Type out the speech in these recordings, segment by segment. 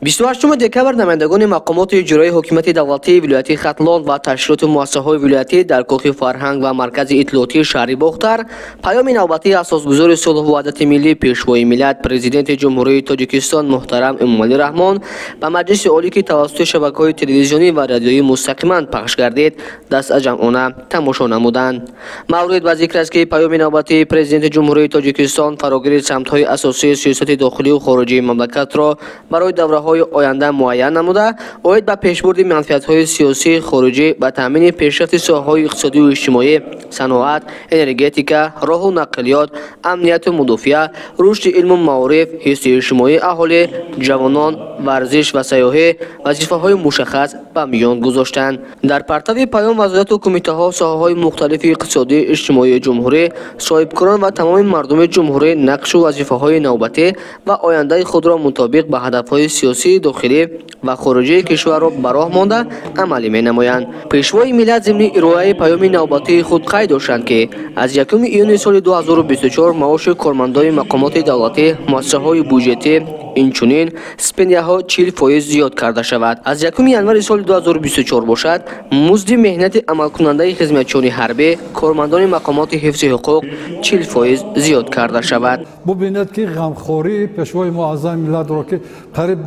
28 декабр намояндагони мақомоти иҷроии ҳокимияти давлатии вилояти Хатлон ва ташкилоту муассисаҳои вилоятӣ дар Кохи фарҳанг ва маркази иттилоотии шаҳри Бохтар паёми навбатии асосгузори сулҳу ваҳдати миллӣ, Пешвои миллат, Президенти Ҷумҳурии Тоҷикистон муҳтарам Эмомалӣ Раҳмон ба Маҷлиси Олӣ, ки тавассути шабакаҳои телевизионӣ ва радиоӣ мустақиман пахш гардид, дастаҷамъона тамошо намуданд. Маврид ба зикр аст, ки паёми навбатии Президенти Ҷумҳурии Тоҷикистон фарогири самтҳои асосии сиёсати дохилию хориҷии мамлакатро барои давраҳои оянда муайян намуда, оид ба пешбурди манфиатҳои сиёсии хориҷӣ ба таъмини пешрафти соҳаҳои иқтисодию иҷтимоӣ, саноат, энергетика, роҳу нақлиёт, амнияту мудофиа, рушди илму маориф, ҳифзи иҷтимоии аҳолӣ, ҷавонон, варзиш ва сайёҳӣ вазифаҳои мушаххас ба миён гузоштанд. Дар партави паём вазорату кумитаҳо, соҳаҳои мухталифи иқтисодию иҷтимоии ҷумҳурӣ, соҳибкорон ва тамоми мардуми ҷумҳурӣ нақшу вазифаҳои навбатӣ ва ояндаи худро мутобиқ ба ҳадафҳои сиёсии дохилӣ ва хориҷии кишварро ба роҳ монда амалӣ менамоянд. Пешвои миллат зимни ироаи паёми навбатии худ қайд доштанд, ки аз 1 июни соли 2024 маоши кормандони мақомоти давлатӣ, муассисаҳои буҷетӣ, инчунин стипендияҳо 40% зиёд карда шавад. Аз 1 январи соли 2024 бошад, музди меҳнати амалкунандаи хизматчиёни ҳарбӣ, кормандони мақомоти ҳифзи ҳуқуқ 40% зиёд карда шавад. Бубинед, ки ғамхории Пешвои муаззами миллатро, ки қариб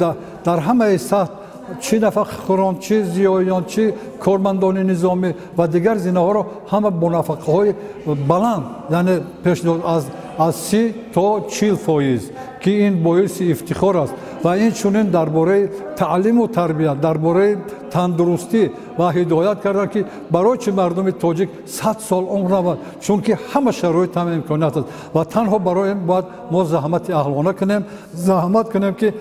дар ҳамаи сатҳ, чӣ нафақахӯрон, чӣ зиёиён, чӣ кормандони низомӣ ва дигар зинаҳоро ҳама бо нафақаҳои баланд, яъне пешниҳод аз 30 то 40%, ки ин боиси ифтихор аст. Ва инчунин дар бораи таълиму тарбия, дар бораи тандурустӣ ва ҳидоят карданд, ки барои чӣ мардуми тоҷик 100 сол умр навад, чунки ҳама шароит, ҳама имконият аст ва танҳо барои ин бояд мо заҳмати аҳлона кунем, заҳмат кунем, ки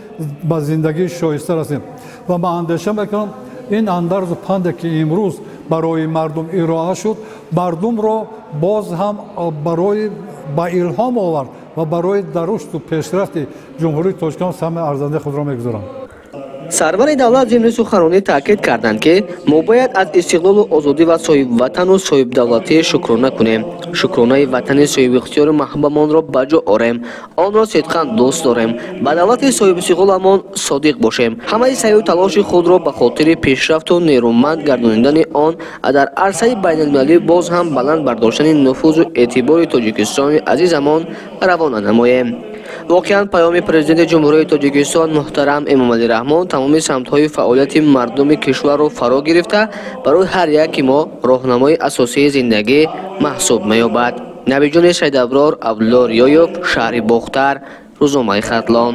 ба зиндагии шоиста расем. Ва ман андеша мекунам, ин андарзу панде, ки имрӯз барои мардум ироа шуд, мардумро боз ҳам барои ба илҳом овард ва барои дар рушду пешрафти Ҷумҳурии Тоҷикистон саҳми арзандаи худро мегузоранд. Сарвари давлат зимни суханронӣ таъкид карданд, ки мо бояд аз истиқлолу озодӣ ва соҳибватану соҳибдавлатӣ шукрона кунем, шукронаи ватани соҳибихтиёру маҳбубамонро ба ҷо орем, онро сидқан дӯст дорем, ба давлати соҳибистиқлоламон содиқ бошем, ҳамаи саъю талоши худро ба хотири пешрафту нерӯманд гардонидани он, дар арсаи байналмилалӣ боз ҳам баланд бардоштани нуфузу эътибори Тоҷикистони азизамон равона намоем. Воқеан, паёми Президенти Ҷумҳурии Тоҷикистон муҳтарам Эмомалӣ Раҳмон тамоми самтҳои фаъолияти мардуми кишварро фаро гирифта, барои ҳар яки мо роҳнамои асосии зиндагӣ маҳсуб меёбад. Набиҷони Сайдаброр, Абдулло Риёев, шаҳри Бохтар, рӯзномаи Хатлон.